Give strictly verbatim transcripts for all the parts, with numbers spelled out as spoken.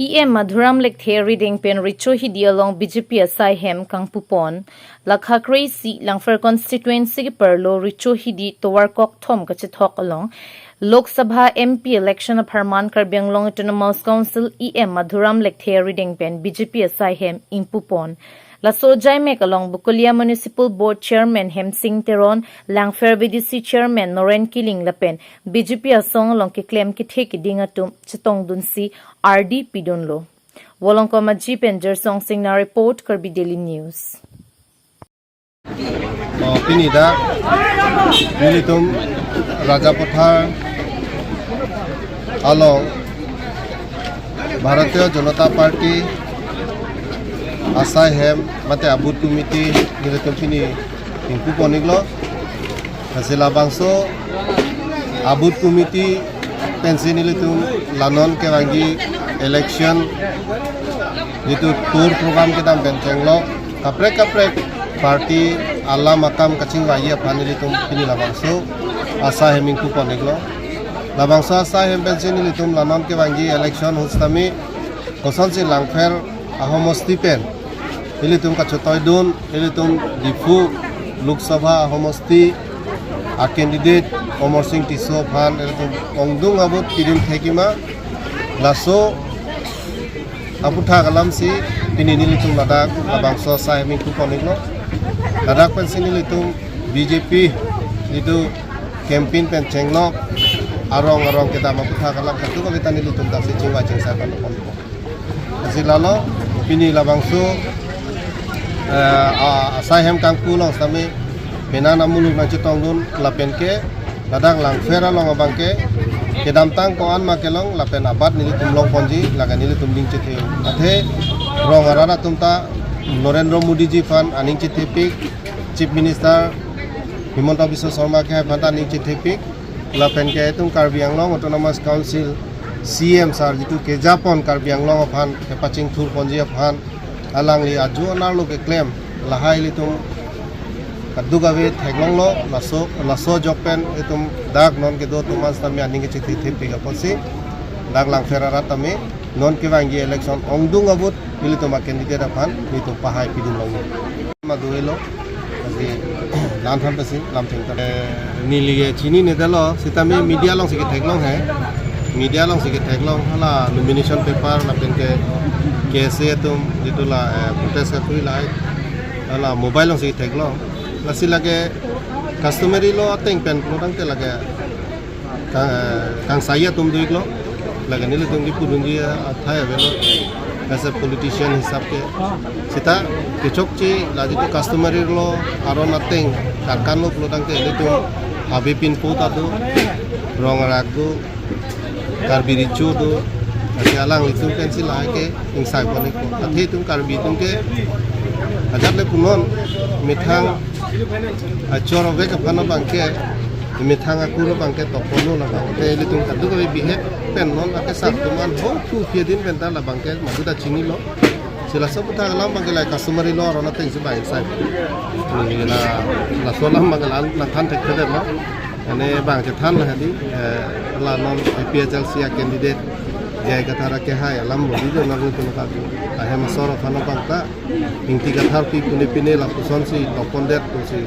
E M Madhuram Lekthe arideng pen Richo Hidi along B J P asai hem kangpupon. Lakha kre-isi Langpher constituency keparlo Richo Hidi tovar kokthom kachethok along Lok Sabha M P election apharman Karbi Anglong Autonomous Council E M Madhuram Lekthe arideng pen B J P asai hem ingpupon. Laso ajaimek along Bokolia Municipal Board Chairman Hemsing Teron, Langpher V D C Chairman Noren Killing lapen B J P asong along keklem kethe keding atum chetongdunsi ardi pidunlo. Volongkom Aji pen Jersong Singnar report, Karbi Daily News. Oh, pini dak nelitum Rajapathar along Bharatiya Janata Party asai hem mate abooth committee nelitum pini ingpupon-iklo. Lasi labangso abooth committee pensi nelitum la non kevangji election jitu tour program kedam pen chenglok kaprek kaprek party alam akam kachingvai aphan nelitum pini labangso asai hem ingpupon-iklo. Labangso asai hem pensi nelitum la non kevangji election ahut sitame kosonsi Langpher ahomosti pen ilitum kachetoidun, ilitum Diphu Lok Sabha ahomosti a candidate Amarsing Tisso aphan ilitum ongdung abooth pidun thekji ma, laso aputhak alamsi pini nelitum ladak labangso asai hem ingpupon-iklo. Ladak pensi nelitum B J P jitu campaign pen chenglok arong arong kedam aputhak alam kadokave ta nelitum daksi chingvai chingsai pon-iklo. Lasi lalo pini labangso, eh, a-, asai hem kangpu along sitame penan amuluk nangchetongdun lapen ke ladak Langpher along abangke kedamtang ko-an ma kelong lapen abat nelitum longponji lake nelitum ning chethe. Athe rong arat atum ta Narendra Modi ji aphan aning chethepik, Chief Minister Himanta Biswa Sarma kehai aphan ta aning chethepik, lapen ke itum Karbi Anglong Autonomous Council C M sir jitu kejapon Karbi Anglong aphan kepachingthurponji aphan alangli ajo anerlo keklem lahai ilitum kadokave theklonglo. Laso, laso ajok pen itum dak non kedo atum an sitame aning kechethe thepik apotsi dak Langpher arat tame non kevangji election ongdung abooth ilitum a candidate aphan nelitum pahai pidun longji. Madu elo, lasi lam than pasi lam thengta. Eh, neli ke chininedetlo, sitame media alongsi ketheklong he. Media alongsi ketheklong, hala nomination paper lapen ke K S A atum jitu la, eh, protest kakuri lahai, hala mobile alongsi ketheklong. Lasi lake customary law ateng pen pulotangte lake ka-, kangsai atum do-iklo, lake nelitum kepudunji athai avelo, as a politician hisab ke. Sita kechokche la jitu customary law aron ateng karkanlo pulotangte nelitum Habe pinpo ta do, Rong Arak do, Karbi Recho do, lasi alanglitum pensi lahai ke ingsaipon-ikpo. Athe itum Karbi atum ke ajat le punon methang achor ove ke aphan abangke, methang akur abangke tokponlo labang. Te ilitum kadokave bihek pen non ake sartum an ho thu phia din pen ta labangke maduta chinilo. Si laso aputhak alam abangke la customary law aron atengsi bang sai. Ni la, laso alam abangke la nangthan thekthedetlo. Ane bang chethan lahai di, eh, la non A P H L C a candidate J I Kathar akehai alam bodi do nang itu ka. Ahem asor aphan abang ta Ingti Kathar pi pune pine lapusonsi tokpondet pusi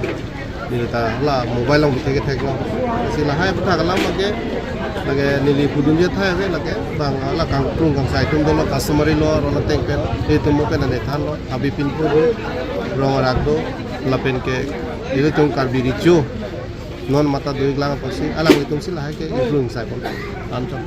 neli ta la mobile along bithek ketheklo. Si lahai aputhak alam lake, lake neli pudunji athai ave lake bang la kangkrung kangsai atum dolo customary law aron ateng pen, itum mo pen ane thanlo, Habe pinpo do, Rong Arak do, lapen ke ilitum Karbi Recho non mata do-iklang apotsi alanglitumsi lahai ke improve ingsaipon. Anchot.